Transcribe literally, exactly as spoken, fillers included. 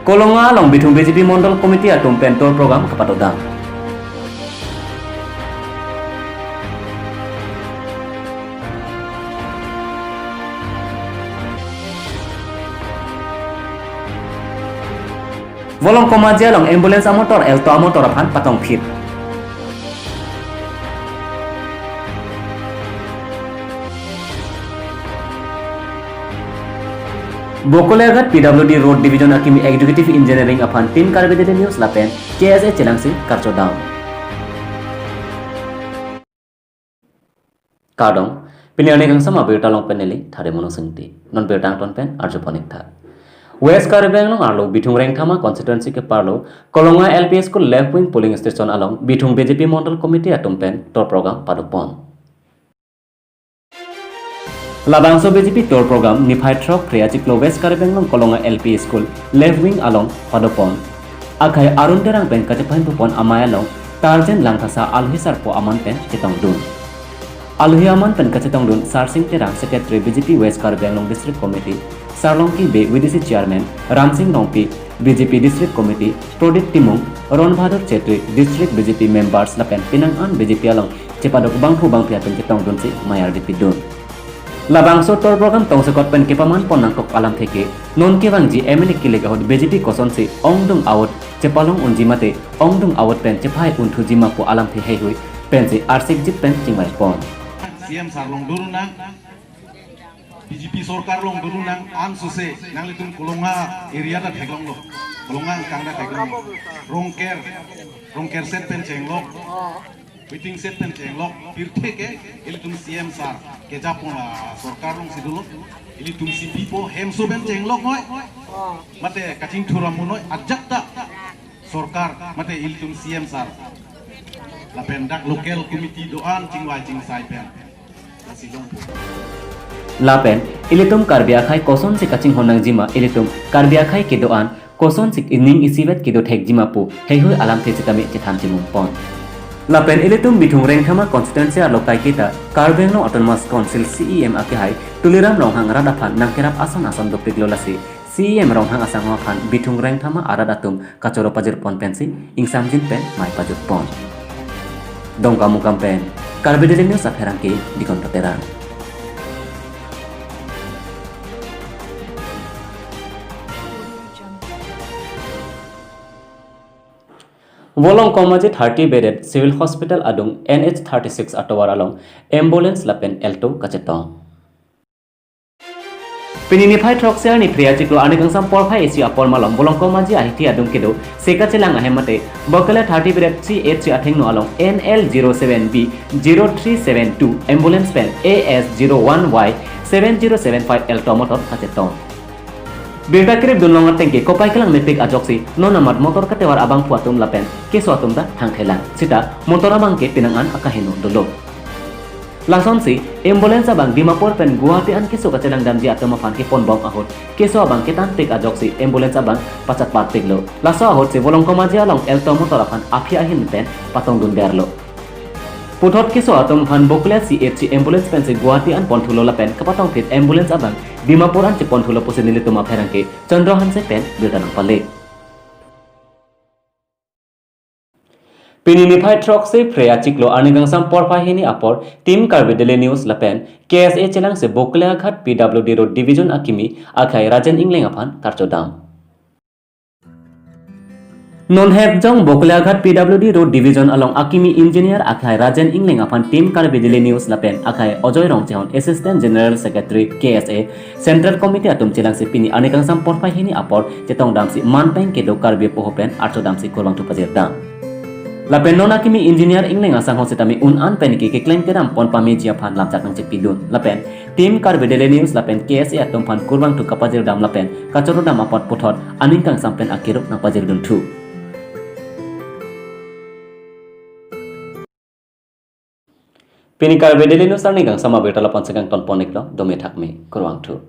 Kolonga along Bithung B J P Mondol Committee atum pen tour program kapatodam. Volongkom Aji along ambulance amotor Alto amotor aphan patongphit. Bokolia Ghat P W D Road Division akimi Executive Engineering aphan Team Karbi Daily News lapen K S A chelangsi karchodam. Kardom, pini arni kangsam abirta along pen neli Thare Mono Singti. Non birta angton pen arjupon ik tha. West Karbi Anglong arlo Bithung Rengthama constituency keparlo Kolonga L P School left wing polling station along Bithung B J P Mondol Committee atum pen tour program padopon. Labangso B J P tour program niphai throk Phre achiklo West Karbi Anglong Kolonga L P School left wing along padopon. Akhai Arun Terang pen kachepahin pupon amei along Tarjen Langthasa alohi sarpo aman pen chetongdun. Alohi aman pen kachetongdun Sarsing Terang, Secretary B J P West Karbi Anglong District Committee, Sarlongki Bey, V D C Chairman, Ramsing Rongpi, B J P District Committee, Prodip Timung, Ron Bahadur Chetri, District B J P members lapen penang an B J P along chepadok bangphu bangphi atum chetongdunsi mei ardi pidun. Labangso tour program tongsekot pen kepaman pon nangkok alamthe ke, non kevangji M L A kilik ahut B J P kosonsi ongdung avote chepalong unji mate ongdung avote pen chepai unthuji ma pu alamthe heihui pensi arsikjit pen chingvaipon. C M sir longdun nang, B J P sorkar longdun nang, ansose nanglitum Kolonga area ta theklonglo, Kolonga angkang ta theklonglo, Rongker, Rongker set pen chenglok, waiting set pen chenglok, pirthe ke ilitum C M sir kejapon, ah, sorkar alongsi dolo, ilitum si pipo, hemso pen chenglok noi, mate kachingthur amu noi, ajak ta sorkar mate ilitum C M sir lapen dak local committee do-an chingvai chingsai pen lasi longpo. Lapen ilitum Karbi akhai kosonsi kachinghon nangji ma, ilitum Karbi akhai kedo-an kosonsi ining isivet kedo thekji ma pu heihui alamthe sitame chethan chimungpon. Lapen ilitum Bithung Rengthama constituency arlo kaiketa Karbi Anglong Autonomous Council C E M akehai Tuliram Ronghang rat aphan nangkerap ason ason dopiklo, lasi C E M Ronghang asangho aphan Bithung Rengthama arat atum kachoro pajirpon pensi ingsamjin pen mei pajutpon. Dongkamukam pen Karbi Daily News apherangke Digonto Terang. Volongkom Aji thirty bedded Civil Hospital adung N H thirty-six atovar along ambulance lapen Alto kachetong. Pini niphai throksi arni Phre achiklo arni kangsam porphai isi apor malom Volongkom Aji ahithi adung kedo seka chelang ahem mate Bokolia thirty bedded C H C athengno along N L zero seven B zero three seven two ambulance pen A S zero one Y seven zero seven five Alto motor kachetong. Birta kerip dunlong atengke kopai kelang mepik ajoksi non amat motor katevar abangphu atum lapen keso atum ta thangthelang. Sita motor abangke penang an akaheno dolo. Lasonsi ambulance abang Dimapur pen Guwahati an keso kachelang damji atum aphan keponbom ahut keso abang ketanpik ajoksi ambulance abang pachatparpiklo. Laso ahutsi Volongkom Aji along Alto motor aphan aphi ahin pen patongdunderlo. Puthot keso atum aphan Bokolia C H C ambulance pensi Guwahati an ponthulo lapen kapatongphit ambulance abang Dimapur an cheponthulo pusi nelitum apherangke Chandra Hanse pen birta nangpale. Pini niphai throksi Phre achiklo arni kangsam porphai hini apor Team Karbi Daily News lapen K S A chelangsi Bokolia Ghat P W D Road Division akimi akhai Rajen Engleng aphan karchodam. Non hepjong Bokolia Ghat P W D Road Division along akimi engineer akhai Rajen Engleng aphan Team Karbi Daily News lapen akhai Ajoy Rongchehon Assistant General Secretary K S A Central Committee atum chelangsi pini arni kangsam porphai hini apor chetongdamsi manpeng kedo Karbi apoho pen archodamsi kurvangthu pajirdam. Lapen non akimi engineer Engleng asangho sitame un an pen ke keklem kedam pon pameji aphan lamchak nangchepidun. Lapen Team Karbi Daily News lapen K S A atum aphan kurvangthu kapajirdam lapen kachorodam apot puthot aning kangsam pen akiruk nangpajirdunthu. Pini Karbi Daily News arni kangsam abirta lapu-an si kangtonpon iklo, dome thakme, kurvangthu.